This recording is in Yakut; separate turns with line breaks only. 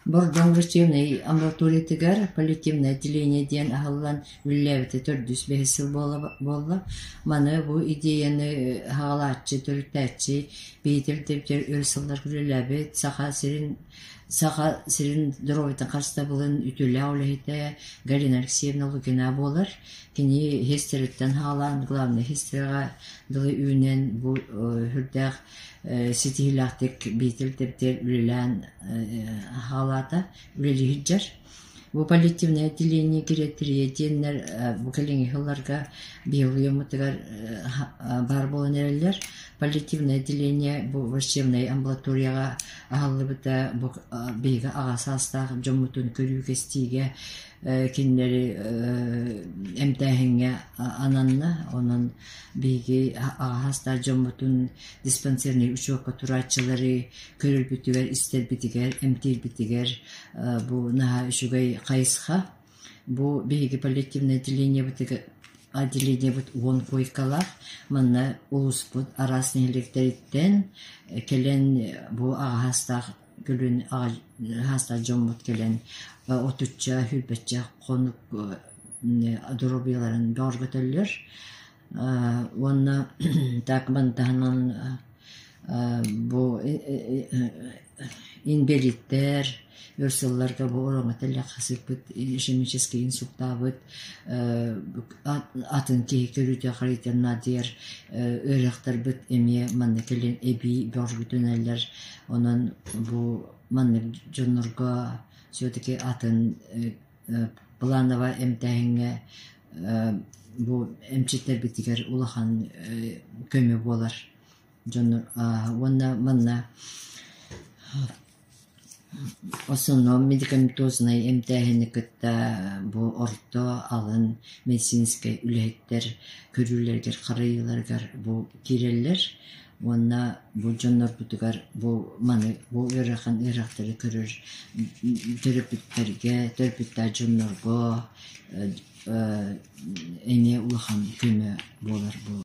Бордоҥ врачебнай амбулаториятыгар паллиативнай отделение диэн аһыллан үлэлээбитэ төрдүс бэһис сыл буолла. Маны бу идеяны аҕалааччы, төрүттээччи биһиги өр сылларга үлэлээбит Саха сирин доруобуйатын харыстабылын үтүөлээх үлэһитэ Галина Алексеевна Лукина буолар. Кини сестраттан саҕалаан главнай сестраҕа дылы үүнэн бу сүрдээх ситиһиилээхтик биитэр үлэлээн хаалаата, үлэлии сылдьар. Бу паллиативное отделение гериатрия диэннэр бу кэлиҥҥи сылларга биһиги уйаммытыгар баар буолан эрэллэр. Паллиативное отделение бу врачебнай амбулаторияҕа аһыллыбыта бу биһиги аҕа саастаах дьоммутун көрүүгэ-истиигэ кинилэри эмтээһиҥҥэ ананна. Онон биһиги аҕа саастаах дьоммутун диспансернай учуокка турааччылары көрөрбүтүгэр, истэрбитигэр, эмтиирбитигэр бу наһаа үчүгэй хайысха. Бу биһиги паллиативнай отделениебыт 10 куойкалаах. Манна улууспут араас нэһилиэктэриттэн кэлэн бу аҕа саастаах көлүөн аҕа саастаах дьоммут кэлэн отучча, сүүрбэччэ хонук доруобуйаларын бөҕөргөтөллөр. Уонна так маны таһынан бу инбэлииттэр өр сылларга бу ороҥҥо тэллэххэ сыппыт ишемическэй инсультаабыт атын киһи көрүүтэ-харайыыта наадыйар ыарыһахтарбыт эмиэ манна кэлэн эбии бөҕөргөтүнэллэр. Онон бу маннык дьоннорго все-таки атын плановай эмтээһиҥҥэ бу эмчиттэрбитигэр улахан көмө буолар дьоннор уонна манна основном медикаментознай эмтээһини кытта бу орто алын медицинскэй үлэһиттэр көрүүлэригэр харайыыларыгар бу киирэллэр уонна бу дьоннорбутугар бу маны бу ыарахан ыарахтары көрөр төрөппүттэргэ, төрөппүттээх дьоннорго эмиэ улахан көмө буолар бу.